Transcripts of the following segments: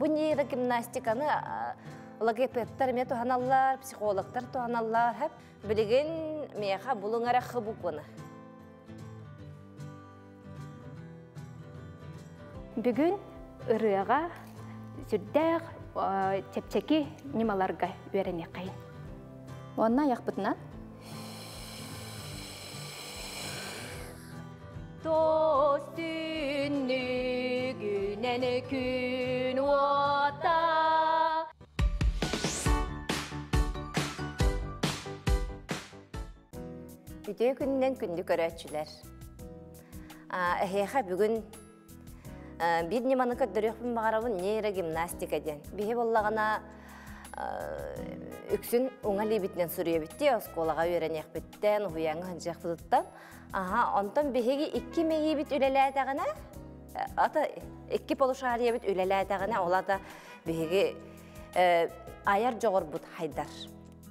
Бу нейрогимнастиканы логопедтар эмиэ туһаналлар, психологтар туһаналлар. Хэп билигин миэхэ булуҥ эрэ х букваны. Бүгүн ырыаҕа сүрдээх чэпчэки ньымаларга үөрэниэххэйин. Уонна айахпытынан Тос түннүгүнэн күн уота Үтүө күнүнэн күндү көрөөччүлэр. Эһиэхэ бүгүн биир ньыманы көрдөрүөхпүн баҕарабын нейрогимнастика диэн. Биһи буоллаҕына үксүн уҥа илиибитинэн суруйабыт дии оскуолаҕа үөрэниэхпиттэн, уһуйааҥҥа сылдьыахпытыттан. Аха, онтон биһиги икки мэйиибит үлэлээтэҕинэ, ата икки полушариябыт үлэлээтэҕинэ, ол ата биһиги айар дьоҕурбут хайдар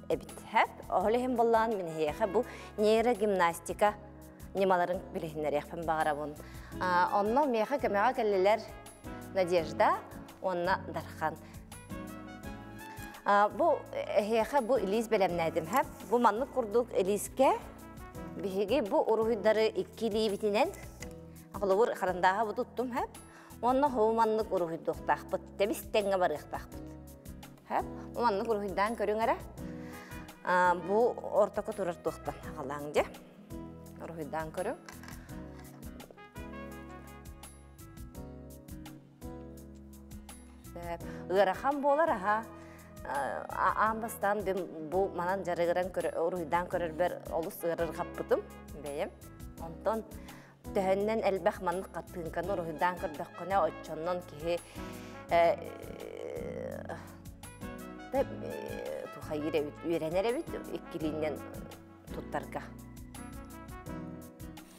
эбит. Хэп, ол иһин боллаан мин эһиэхэ бу нейрогимнастика ньымаларын билиһиннэриэхпин баҕарабын. Онно миэхэ көмөҕө кэллилэр Надежда уонна Дархан. Бу эһиэхэ бу илиис бэлэмнээтим. Хэп, бу маннык курдук илиискэ биһиги бу уруһуйдары икки илиибитинэн холобур харандааһа бу туттум хэп уонна хоо маннык уруһуйдуохтаахпыт тэбис тэҥҥэ барыахтаахпыт хэп маннык уруһуйдаан көрүҥ эрэ бу ортоку турар туохтан аҕалааҥ дьэ уруһуйдаан көрүҥ Ыарахан буолар аха аан бастаан бу манан дьарыгыран уруһуйдаан көрөрбөр олус ыарырҕаппытым бэйэм. Онтон төһөннөн элбэх маннык хаттыыҥканы уруһуйдаан көрдөххүнэ оччоннон киһи тухайыр эбит, үөрэнэр эбит иккилииннэн туттарга.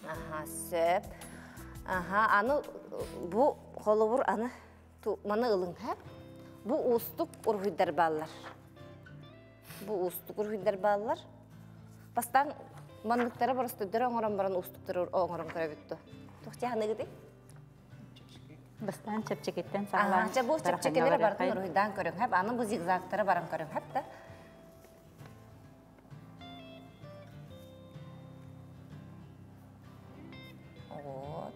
Аха, сөп. Аха, аны бу холобур аны маны ылыҥ, һэ? Бу уустук уруһуйдар бааллар. Бу уустук уруһуйдар бааллар. Бастаан манныктары боростуйдары оҥорон баран уустуктары оҥорон көрөбүт дуо? Туох дьаһаныгыдый? Бастаан чэпчэкиттэн саҕалаан. Чэ, бу чэпчэкилэри барытын уруһуйдаан көрүҥ, һэп? Аны бу зигзагтары баран көрүҥ, һэп да? Вот.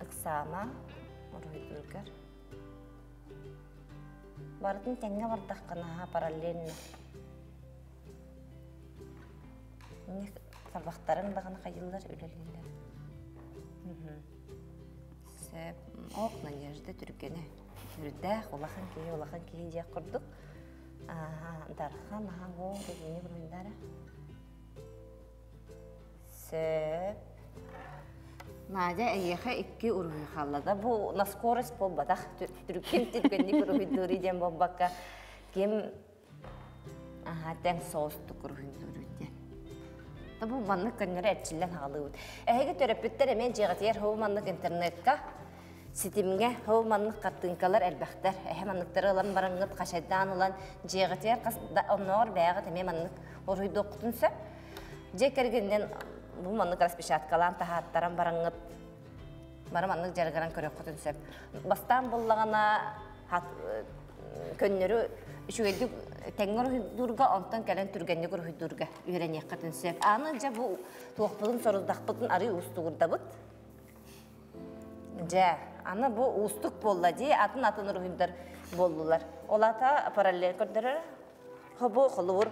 Ыксаама уруһуйдуургар. Барытын тэҥҥэ бардаххына параллельно. Тарбахтарыҥ даҕаны хайыллар үлэлииллэр. Сөп. Ох, Надежда түргэнэ. Үрдээх, улахан киһи, улахан киһи диэх курдук. Дархан, аха, оо, дэгини буруйдара. Сөп. Надя, эйиэхэ икки уруһуй хаалла да. Бу на скорость буолбатах. Түргэн түргэнник уруһуйдуур диэн буолбакка, ким Аһаа, тэҥ соҕустук уруһуйдуур диэн. Бу маннык көннөрү эрчиллэн хаалыыбыт. Эһиги төрөппүттэр эмиэ дьиэҕитигэр һуу маннык интернетка ситимҥэ һуу маннык хартыыҥкалар элбэхтэр. Эһэ манныктары ылан бараҥҥыт хачайдаан ылан дьиэҕитигэр хас да оннооҕор бэйэҕит эмиэ маннык уруһуйдуоххутун сөп. Дьиэ кэргэнинэн бу маннык распечаткалаан таһааттаран бараҥҥыт бары маннык дьарыгыран көрүөххүтүн сөп. Бастаан буллаҕына көннөрү үчүгэйдик тэҥҥэ уруһуйдуурга, онтон кэлэн түргэнник уруһуйдуурга үөрэниэххитин сөп. Аны дьэ бу туохпутун сорудахпытын арый уустугурдабыт. Дьэ, аны бу уустук буолла дии, атын-атын уруһуйдар буоллулар. Ол ата параллель көрдөрөр. Хобу холобур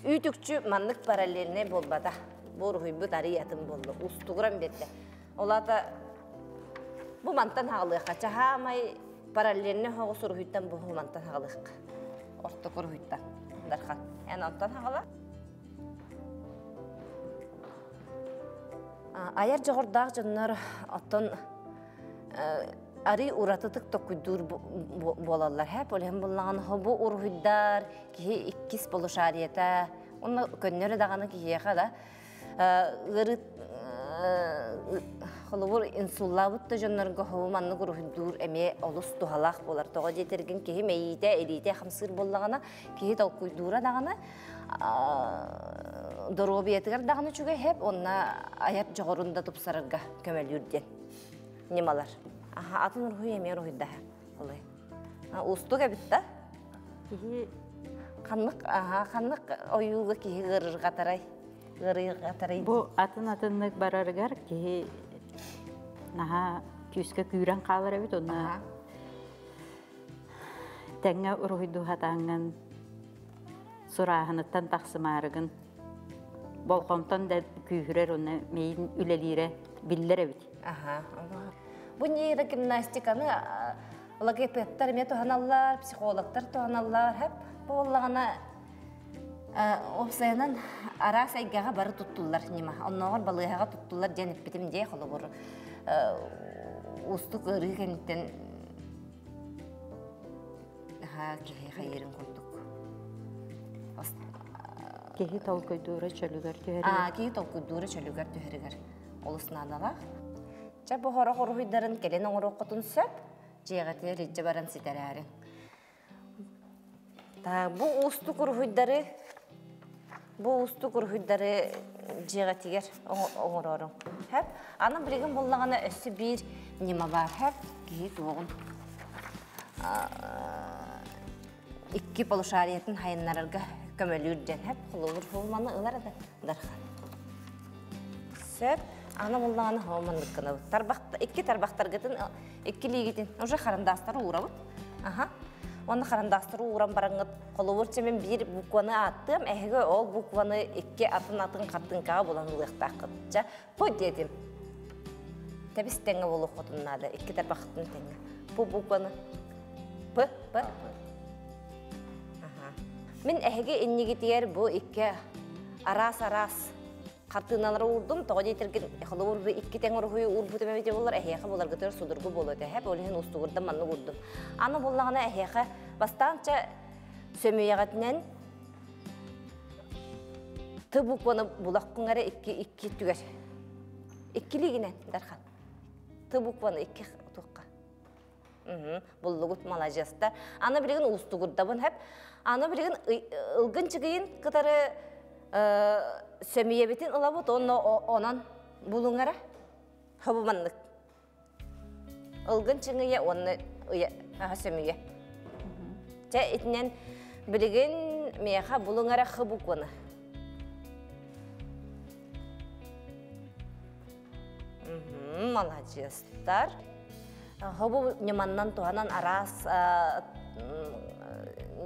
үүт-үкчү маннык параллельнай буолбата. Бу уруһуйбут арый атын буолла. Уустугуран биэрдэ. Ол аата бу мантан хаалыахха. Чаһаамай параллельнай соҕус уруһуйтан бу мантан хаалыахха. Ортоку уруһуйтан. Дархан. Эн онтон хаала. Айар дьоҕурдаах дьоннор оттон арый уратытык токуйдуур буолаллар. Һэ, полиһын буллаҕын бу уруһуйдар киһи иккис полушарията, онно көннөрү даҕаны киһиэхэ да ыарыы Холобур, инсуллаабыт да дьоннорго хобу маннык уруһуйдуур эмиэ олус туһалаах буолар. Тоҕо диэтэргин киһи мэйиитэ, илиитэ хамсыыр буоллаҕына, киһи толкуйдуура даҕаны, доруобуйатыгар даҕаны үчүгэй хэп, онно айар дьоҕурун да тупсарарга көмөлүүр диэн ньымалар. Аха, атын уруһуй эмиэ уруһуйдаһа. Олай. Уустук эбит да? Киһи ханнык аха, ханнык ойууга киһи ыарырҕатарай? Ыарырҕатарай? Бу атын атыннык барарыгар киһи наһаа күүскэ күүрэн хаалар эбит, онно тэҥҥэ уруһуйдуу хатааҥҥын сурааһыныттан тахсымаарыгын болҕомтон да күүһүрэр уонна миин үлэлиирэ биллэр эбит. Аха. Бу нейрогимнастиканы логопедтар эмиэ туһаналлар, психологтар туһаналлар. Хэп буоллаҕына уопсайынан араас эйгэҕэ бары туттуллар ньыма. Оннооҕор балыыһаҕа туттуллар диэн эппитим дии холобур уустук ыарыы кэнниттэн киһи хайыырын курдук. Киһи толкуйдуура чөлүгэр түһэригэр. Киһи толкуйдуура чөлүгэр түһэригэр олус наадалаах. Чэ, бу хорох уруһуйдарын кэлин оҥоруоххутун сөп, дьиэҕитигэр илдьэ баран ситэрээриҥ. Бу уустук уруһуйдары бу уустук уруһуйдары дьиэҕитигэр оҥорооруҥ. Хэп. Аны билигин буллаҕына өссө биир ньыма баар. Хэп. Киһи туоҕун икки полушариятын хайыннарарга көмөлүүр диэн. Хэп. Холобур, маны ылар да дархан. Сөп. Аны буллаҕына хооманнык гынабыт. Тарбах икки тарбахтаргытын икки лиигитин уже харандаастары уурабыт. Аха. Уонна харандаастары ууран бараҥҥыт холобур чэмин биир букваны ааттыам, эһиги ол букваны икки атын-атын хартыҥкаҕа булан ылыахтааххыт. Ча, П диэтим. Тэбис тэҥҥэ буолуоххутун наада, икки тарбаххытын тэҥҥэ. Бу букваны П, П. Аха. Мин эһиги иннигитигэр бу икки араас-араас хартыыналары уурдум. Тоҕо диэтэргин, холобур, бу икки тэҥ уруһуйу уурбутум эбитэ буоллар, эһиэхэ буларгытыгар судургу буолуо этэ. Хэп, ол иһин уустугурдан маннык уурдум. Аны буллаҕына эһиэхэ бастаан чэ сөмүйэҕитинэн Т букваны булаххын эрэ икки икки түгэр. Иккилиигинэн Дархан. Т букваны икки туохха. Буллугут маладьыаста. Аны билигин уустугурдабын хэп. Аны билигин ылгын чыгыйын кытары сөмүйэбитин ылабыт онно онон булуҥара. Хобу маннык. Ылгын чыҥыйа уонна ыйа аха сөмүйэ. Чэ итинэн билигин миэхэ булуҥ эрэ х букваны. Маладьыастар. Хобу ньыманнан туһанан араас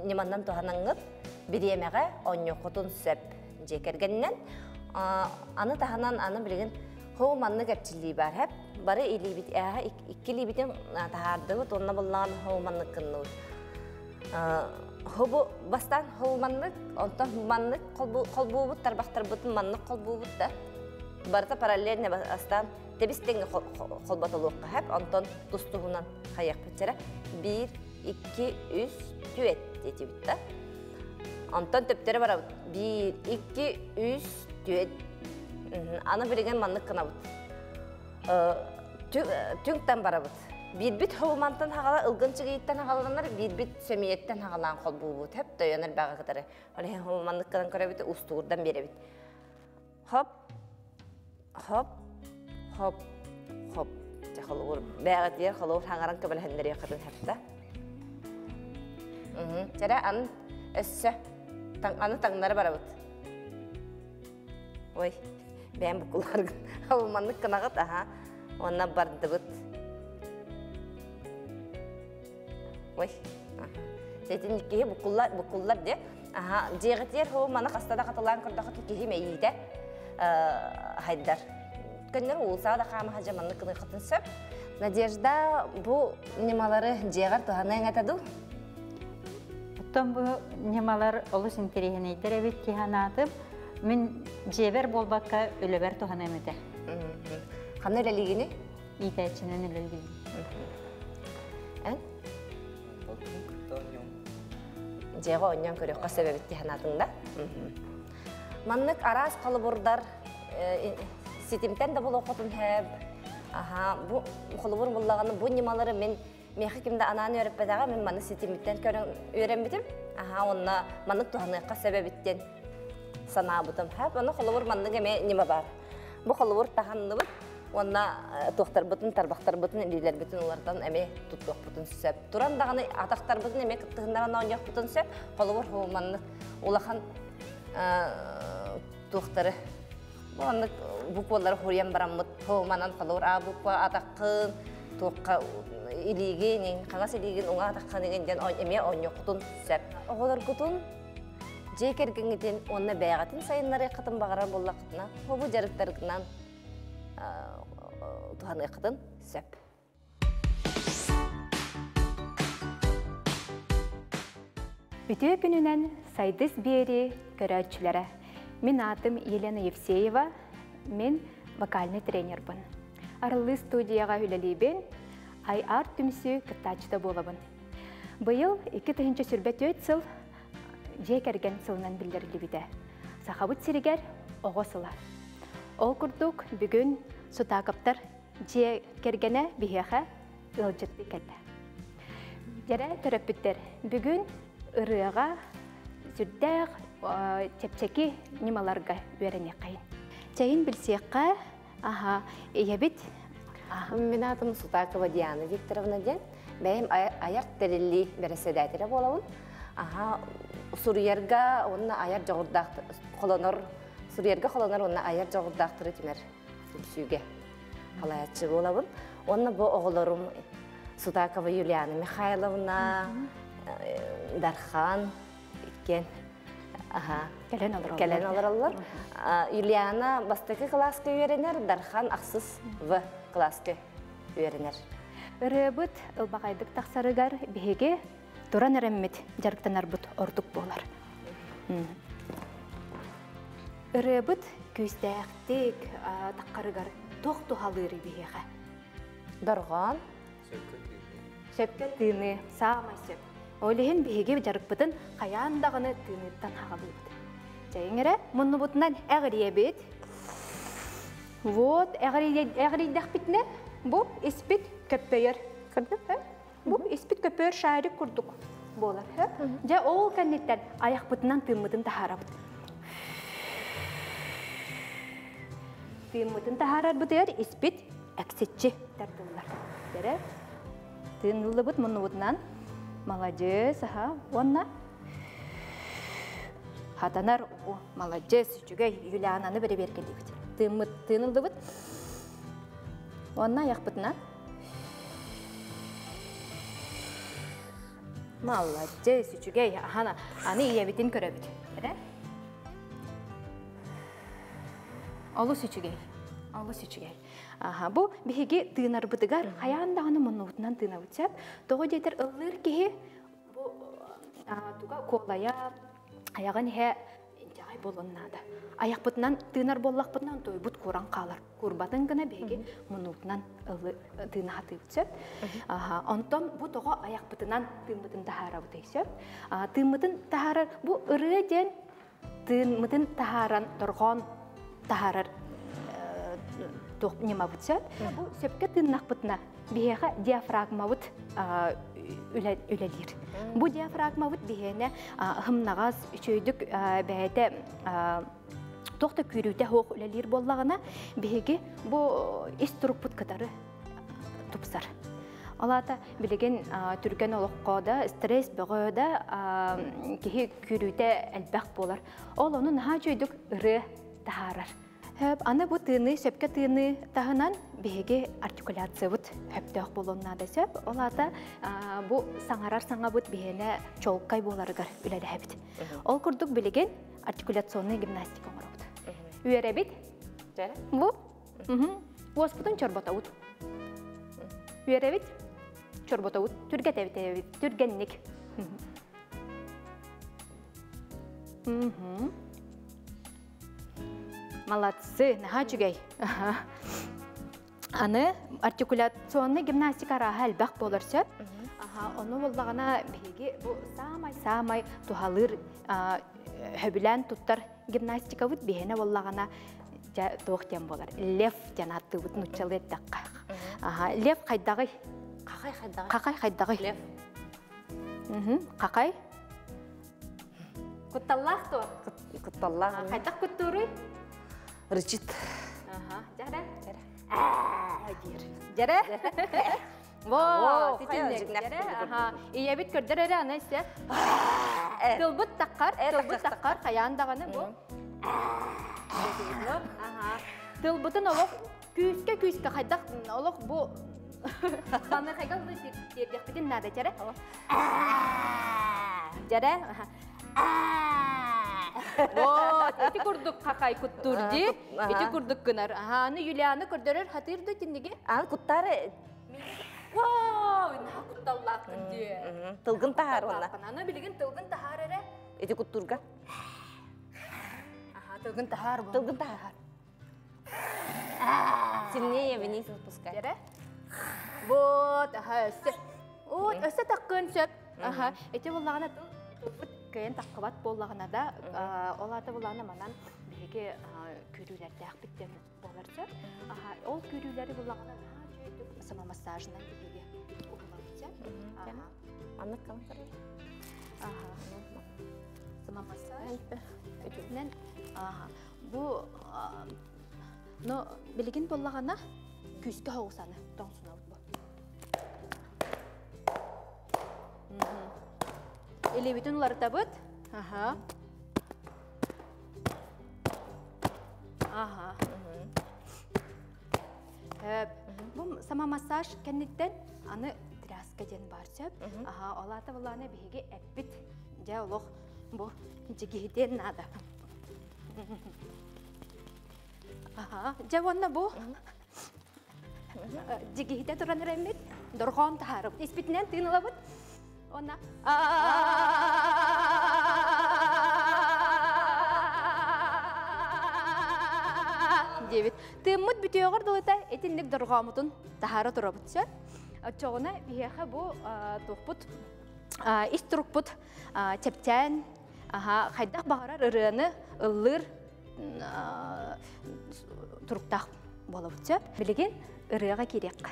ньыманнан туһанаҥҥыт бириэмэҕэ оонньуоххутун сөп дьиэ кэргэнинэн. Аны таһынан аны билигин Хоо маннык эрчиллии баар хэп. Бары илиибит ээхэ икки илиибитин таһаардыбыт уонна буллаҕын хоо маннык гынныбыт. Хобу бастаан хоо маннык, онтон маннык холбуубут тарбахтарбытын маннык холбуубут да. Барыта параллельно бастаан тэбис тэҥҥэ холботолуохха хэп, онтон тус-туһунан хайыахпыт чэрэ. Биир, икки, үс, түөт диэтибит да. Онтон төптөрө барабыт. Биир, икки, үс, түөт. Аны билигин маннык гынабыт. Түҥтэн барабыт. Биирбит хобумантан хаҕала ылгын чыгыйыттан хаҕаланар, биирбит сөмүйэттэн хаҕалаан холбуубут. Хөп тойон элбэҕи кытары. Ол иһин хобуманнык гынан көрөбүт, устугурдан биэрэбит. Хоп, хоп, хоп, хоп. Дьэ холобур, бэҕэтигэр холобур хаҥаран көмөлөһөннөрүөххүтүн сөп Чэрэ аны өссө аны таҥнары барабыт. Ой, бэйэм букуларгын. Ол маннык гынаҕыт, аха. Уонна бардыбыт. Ой, Сетин киһи букуллар, букуллар де. Аха, дьиэҕитигэр хоо маны хаста да хатылаан көрдөхө киһи мэйиитэ хайдар. Көннөр уулусаҕа да хаама сылдьан маннык гыныаххытын сөп. Надежда, бу ньымалары дьиэҕэр туһаныаҥ этэ дуу? Оттон бу ньымалар олус интэриэһинэйдэр эбит киһи санаатым. Мин дьиэбэр буолбакка үлэбэр туһаныам этэ. Ханна үлэлиигиний? Иитээччинэн үлэлиибин. Эн? Болтун кытта оонньуом. Дьиэҕэ оонньоон көрүөххэ сөп эбит дии санаатыҥ да? Маннык араас холобурдар ситимтэн да булуоххутун сөп. Аха, бу холобур буллаҕына бу ньымалары мин миэхэ ким да анаан үөрэппэтэҕэ, мин маны ситимиттэн көрөн үөрэммитим. Аха, онно маннык туһаныахха сөп эбит диэн санаабытым. Ха, ону холобур маннык эмиэ ньыма баар. Бу холобур таһанныбыт уонна туохтарбытын, тарбахтарбытын, илиилэрбитин уларытан эмиэ туттуохпутун сөп. Туран даҕаны атахтарбытын эмиэ кыттыһыннаран оонньуохпутун сөп. Холобур, маннык улахан туохтары бу маннык буквалары хуруйан бараммыт манан холобур а буква атаххын туохха илиигин хаҥас илиигин уҥа атаххын игин диэн эмиэ оонньуоххутун сөп. Оҕолоргутун дьиэ кэргэҥҥитин уонна бэйэҕитин сайыннарыаххытын баҕарар буоллаххытына, бу дьарыктаргынан туһаныаххытын сөп. Үтүө күнүнэн Сайдыс биэрии көрөөччүлэрэ. Мин аатым Елена Евсеева, мин вокальный тренербын. Арыллыы студияҕа үлэлиибин, Ай-Арт түмсүү кыттааччыта буолабын. Быйыл 2024 сыл дьиэ кэргэн сылынан биллэриллибитэ. Сахабыт сиригэр оҕо сыла. Ол курдук бүгүн Сутаакаптар дьиэ кэргэнэ биһиэхэ ыалдьыттыы кэллэ. Дьэрэ төрөппүттэр бүгүн ырыаҕа сүрдээх чэпчэки ньымаларга үөрэниэххэйин. Чэйин билсиэххэ, аха, ийэбит. Мин аатым Сутакова Диана Викторовна диэн. Бэйэм айар тэриллии бэрэссэдээтэлэ буолабын. Аха, суруйарга уонна айар дьоҕурдаах холонор, суруйарга холонор уонна айар дьоҕурдаахтары түмэр түмсүүгэ халаяччы буолабын. Уонна бу оҕолорум Сутакова Юлиана Михайловна, Дархан иккиэн кэлэн олороллор. Кэлэн олороллор. Юлиана бастакы кылааска үөрэнэр, Дархан ахсыс В кылааска үөрэнэр. Ырыабыт ылбаҕайдык тахсарыгар биһиги туран эрэммит дьарыктанарбыт ордук буолар. Ырыабыт күүстээхтик таххарыгар туох туһалыырый биһиэхэ? Дорҕоон. Сөпкө тыыныы саамай сөп. Ол иһин биһиги дьарыкпытын хайаан даҕаны тыыныыттан хаҕалыыбыт. Чэйиҥ эрэ муннубутунан эҕирийэбит. Вот эҕирийдэхпитинэ бу испит көппөйөр. Бу испит көппөйөр шарик курдук буолар. Дьэ ол кэнниттэн айахпытынан тыыммытын таһаарабыт. Тыыммытын таһаарарбытыгар испит эксиччи тардыллар. Дэрэ тыыныллыбыт муннубутунан маладьыас, аха, уонна хатанар, о, маладьыас, үчүгэй, Юлиананы бэрэбиэркэлиибит. Тыыммыт тыыныллыбыт. Уонна айахпытынан Маладьыас, үчүгэй, аха, аны ийэбитин көрөбүт. Эрэ? Олус үчүгэй. Олус үчүгэй. Аха, бу биһиги тыынарбытыгар хайаан даҕаны муннубутунан тыынабыт сөп. Тоҕо диэтэр ыллыыр киһи бу туга куолайа, айаҕын иһэ инчэҕэй буолуон наада. Айахпытынан тыынар буоллахпытынан тойбут кууран хаалар. Куурбатын гына биһиги муннубутунан тыына сатыыбыт сөп. Аха, онтон бу тоҕо айахпытынан тыыммытын таһаарабытый сөп. Тыыммытын таһаарар бу ырыа диэн тыынмытын таһааран дорҕоон таһаарар туох ньымабыт сөп. Бу сөпкө тыыннахпытына биһиэхэ диафрагмабыт үлэлиир. Бу диафрагмабыт биһиэнэ хымнаҕас үчүгэйдик бэйэтэ туох да күүрүүтэ суох үлэлиир буоллаҕына биһиги бу ис турукпут кытары тупсар. Ол аата билигин түргэн олоххо да, стресс бөҕө да киһи күүрүүтэ элбэх буолар. Ол ону наһаа үчүгэйдик ырыа таһаарар. Хөп, аны бу тыыныы, сөпкө тыыныы таһынан биһиги артикуляциябыт хөптөөх буолуон наада сөп. Ол аата бу саҥарар саҥабыт биһиэнэ чолкай буоларыгар үлэлэһэбит. Ол курдук билигин артикуляционный гимнастика оҥоробут. Үөрэбит. Бу уоспутун чорботобут. Үөрэбит, чорботобут, түргэтэбит, түргэнник. Молодцы, наһаа үчүгэй. Аны артикуляционный гимнастика арааһа элбэх буолар сөп. Ону буоллаҕына биһиги бу саамай-саамай туһалыыр хөбүлээн туттар гимнастикабыт биһиэнэ буоллаҕына дьэ туох диэн буолар. Лев диэн ааттыыбыт нууччалыы эттэххэ. Аха, лев хайдаҕый? Хахай хайдаҕый? Хахай хайдаҕый? Лев. Хахай. Кутталлаах туо? Кутталлаах. Хайдах куттууруй? Рычит. Аха, дьэрэ. Дьэрэ. Диир. Дьэрэ. Во, ситинник. Дьэрэ. Аха. Ийэбит көрдөр эрэ аны ise. Тылбыт таххар, тылбыт таххар хайаан даҕаны бу. Аха. Тылбытын олох күүскэ күүскэ хайдах олох бу маны хайгал тиэрдиэхпитин наада дьэрэ. Дьэрэ. Вот, ити курдук хахай куттуур дии. Ити курдук гынар. Аны Юлианы көрдөрөр хатыыр да тинниги. Аны куттаары Вау, наһаа кутталлаахпын дии. Тылгын таһаар уонна. Аны билигин тылгын таһаар эрэ. Ити куттуурга. Аха, тылгын таһаар. Тылгын таһаар. Сильнее вниз спускай. Дьэрэ. Вот, аха, өссө. Вот, өссө таккын сөп. Аха, ити буллаҕына тыл тылбыт кыайан таххыбат буоллаҕына да, ол аата буллаҕына манан биһиги күүрүүлэрдээхпит диэн буолар сөп. Аха, ол күүрүүлэри буллаҕына наһаа үчүгэйдик самомассажынан биһиги уһулабыт сөп. Аха. Маннык кам көрөр. Аха. Самомассаж. Үтүнэн аха. Бу но билигин буоллаҕына күүскэ хоҕусаны тоҥсунабыт бу. Илиибитин уларытабыт. Аха. Аха. Бу самомассаж кэнниттэн аны тряска диэн бар сөп. Аха, ол аата булааны биһиги эппит. Дьэ олох бу дьигиһитиэн наада. Аха, дьэ уонна бу дьигиһитэ туран эрэммит, дорҕоон таһаарабыт. Испитинэн тыын ылабыт. Уонна диэбит. Тыыммыт бүтүөҕэр дылыта итинник дорҕоомутун таһаара турабыт сөп. Оччоҕуна биһиэхэ бу туохпут ис турукпут чэпчээн Аха, хайдах баҕарар ырыаны ыллыыр туруктаах буолабыт сөп. Билигин ырыаҕа киириэххэ.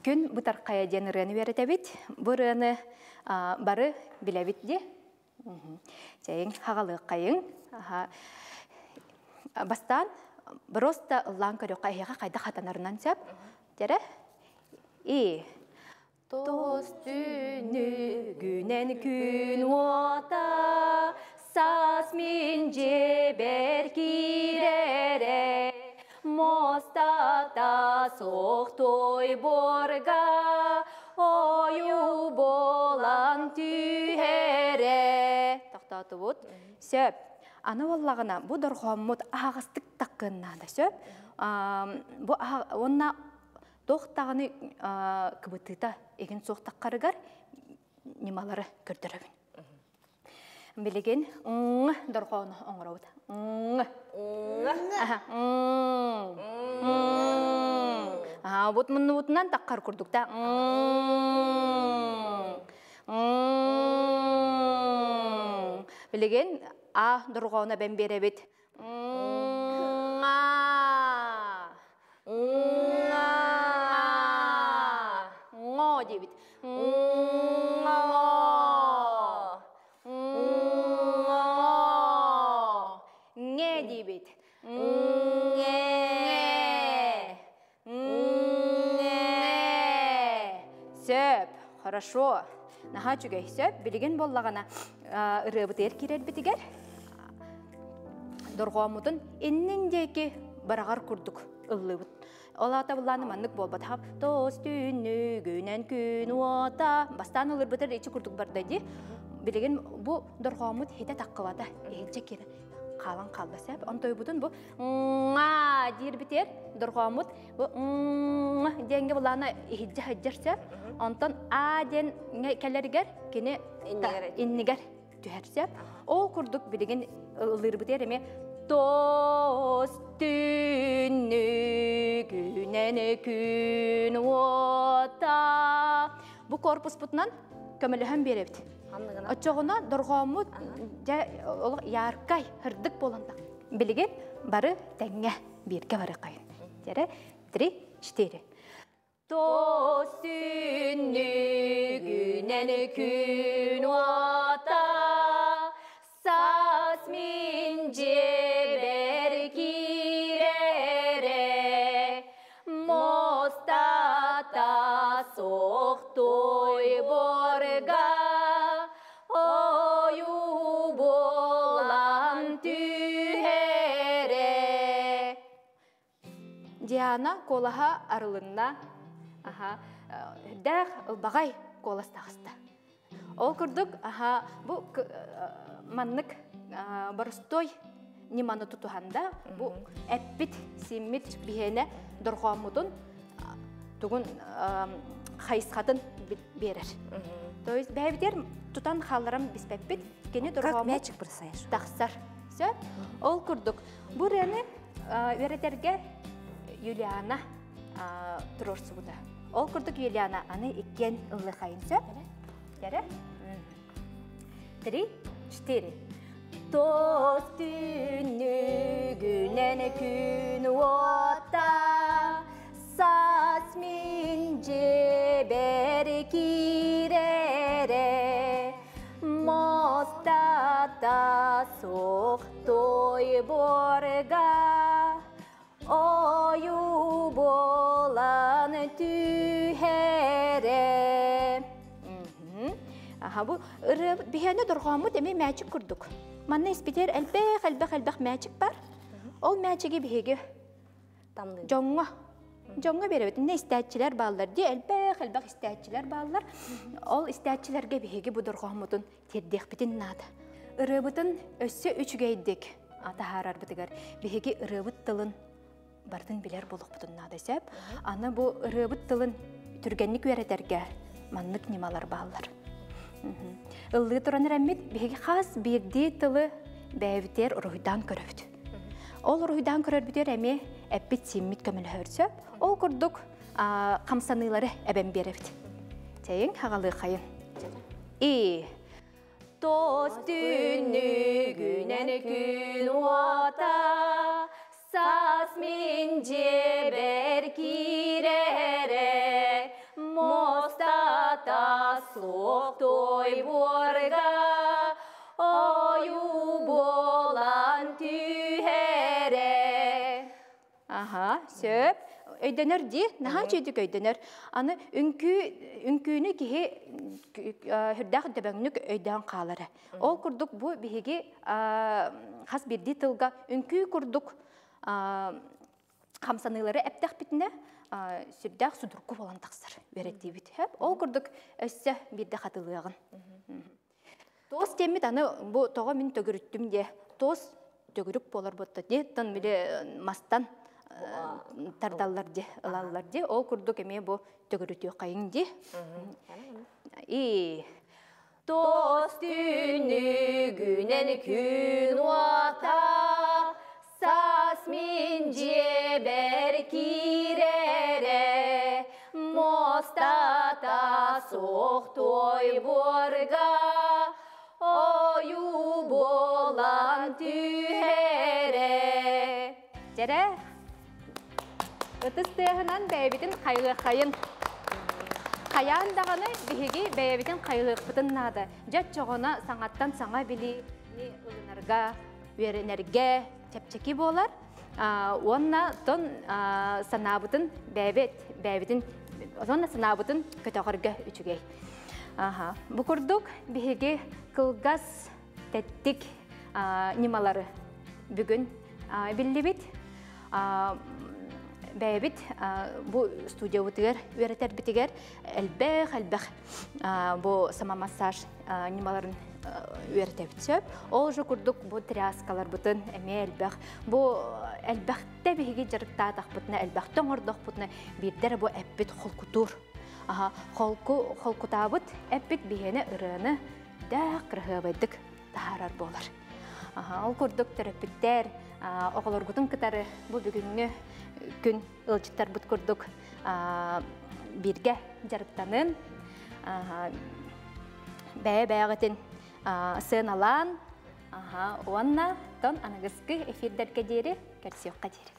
Күн бытархайа диэн ырыаны үөрэтэбит. Бу ырыаны бары билэбит дии. Чэйиҥ хаҕалыаххайыҥ. Бастаан просто ыллаан көрүөххэ эһиэхэ хайдах хатанарынан сөп. Дьэрэ. И Тос түнүгүнэн күн уота саас мин дьиэбэр киирэрэ муостата суох тойборга ойуу буолан түһэрэ тохтоотубут сөп аны буоллаҕына бу дорҕооммут аһаҕастык таккын наада сөп бу уонна Туох даҕаны кыбытыыта игин суох таххарыгар ньымалары көрдөрөбүн. Билигин ҥ дорҕоону оҥоробут. Ҥ. Аха, бут муннубутунан таххар курдук да. Билигин а дорҕоону эбэн биэрэбит. Ҥо диэбит. Ҥо. Ҥэ диэбит. Ҥэ. Ҥэ. Сөп. Хорошо. Наһаа үчүгэй. Сөп. Билигин буоллаҕына ырыабытыгар киирэрбитигэр дорҕооммутун иннин диэки бараҕар курдук ыллыыбыт. Ол аата былааны маннык буолбатах. Тоос түүнүгүнэн күн уота. Бастаан ылырбытар ичи курдук барда дии. Билигин бу дорҕооммут хитэ таххыбата. Иһирдьэ киирэн хаалан хаалла сөп. Онтойбутун бу ҥа диирбитигэр дорҕооммут бу диэнгэ былаана иһирдьэ сылдьар сөп. Онтон а диэн кэлэригэр кини иннигэр түһэр сөп. Ол курдук билигин ыллыырбытыгар эмиэ Тос түннүгүнэн күн уота бу корпуспутунан көмөлөһөн биэрэбит. Оччоҕуна дорҕооммут дьэ олох яркай, һырдык буолан билигин бары тэҥҥэ бииргэ барыаххайын. Дьэрэ, три, четыре. Тос түннүгүнэн күн уота, саас мин дьиэбэр киирэрэ, муостата суох туйбурга, ойуу буолан түһэрэ. Диана куолаһа арылынна. Аха, үрдээх ылбаҕай куолас таҕыста. Ол курдук, аха, бу маннык боростуой ньыманы тутуһанда бу эппит, симмит биһиэнэ дорҕооммутун тугун хайысхатын биэрэр. То есть бэйэбитигэр тутан хаалларан биспэппит, кини дорҕооммут мячик бросаешь. Тахсар. Сөп? Ол курдук, бу ырыаны үөрэтэргэ Юлиана туруорсубута. Ол курдук Юлиана аны иккиэн ыллыхайын сөп. Кэрэ. Три, четыре. Тос түннүгүнэн күн уота, саас мин дьиэбэр киирэрэ, муостата суох туйбурга, ойуу буолан түһэрэ. Аха, бу ырыа биһиэнэ дорҕооммут эмиэ мээчик курдук. Манна испитигэр элбэх элбэх элбэх мээчик бар. Ол мээчиги биһиги дьоҥҥо дьоҥҥо биэрэбит. Иннэ истээччилэр бааллар дии, элбэх элбэх истээччилэр бааллар. Ол истээччилэргэ биһиги бу дорҕооммутун тиэрдиэхпитин наада. Ырыабытын өссө үчүгэйдик таһаарарбытыгар биһиги ырыабыт тылын барытын билэр буолуохпутун наада сөп. Аны бу ырыабыт тылын түргэнник үөрэтэргэ маннык ньымалар бааллар. Ыллыы туран эрэммит биһиги хас биирдии тылы бэйэбитигэр уруһуйдаан көрөбүт. Ол уруһуйдаан көрөрбүтүгэр эмиэ эппит-сииммит көмөлөһөр сөп. Ол курдук хамсаныылары эбэн биэрэбит. Чэйиҥ хаҕалыахайын. И Тос түннүгүнэн күн уота, саас мин дьиэбэр киирэрэ, муостата суох туйбурга, ойуу буолан түһэрэ. Аха, сөп. Өйдөнөр дии, наһаа үчүгүйдүк өйдөнөр. Аны үҥкүү, үҥкүүнү киһи сүрдээх дөбөҥнүк өйдөөн хаалара. Ол курдук бу биһиги хас биирдии тылга үҥкүү курдук хамсаныылары эптэхпитинэ сүрдээх судургу буолан тахсар үөрэтиибит. Ол курдук өссө биирдэ хатылыаҕын. Туос диэммит аны бу тоҕо мин төгүрүттүм диэ. Туос төгүрүк буолар буотта дии. Тон били мастан тардаллар дии, ылаллар дии. Ол курдук эмиэ бу төгүрүтүөххэйиҥ дии. И Туос түннүгүнэн күн уота, саас мин дьиэбэр киирэрэ, муостата суох туойбуорга, ойуу буолан түһэрэ. Дьэрэ, ытыс тыаһынан бэйэбитин хайҕыаххайын. Хайаан даҕаны биһиги бэйэбитин хайҕыахпытын наада. Дьэ оччоҕуна саҥаттан саҥа билиини ылынарга, үөрэнэргэ чэпчэки буолар. Уонна тон санаабытын бэйэбит бэйэбитин уонна санаабытын көтөҕөргө үчүгэй. Аха. Бу курдук биһиги кылгас тэттик ньымалары бүгүн биллибит. Бэйэбит бу студиябытыгар үөрэтэрбитигэр элбэх элбэх бу самомассаж ньымаларын үөрэтэбит сөп. Ол же курдук бу тряскаларбытын эмиэ элбэх. Бу элбэхтэ биһиги дьарыктаатахпытына, элбэхтэ оҥордохпутуна биирдэ эрэ бу эппит холкутуур. Аха, холку холкутаабыт эппит биһиэнэ ырыаны дээх кыраһыабайдык таһаарар буолар. Аха, ол курдук төрөппүттэр оҕолоргутун кытары бу бүгүҥҥү күн ыалдьыттарбыт курдук бииргэ дьарыктанын, бэйэ-бэйэҕитин сыаналаан, уонна тон аныгыскы эфирдэргэ диэри көрсүөххэ диэри.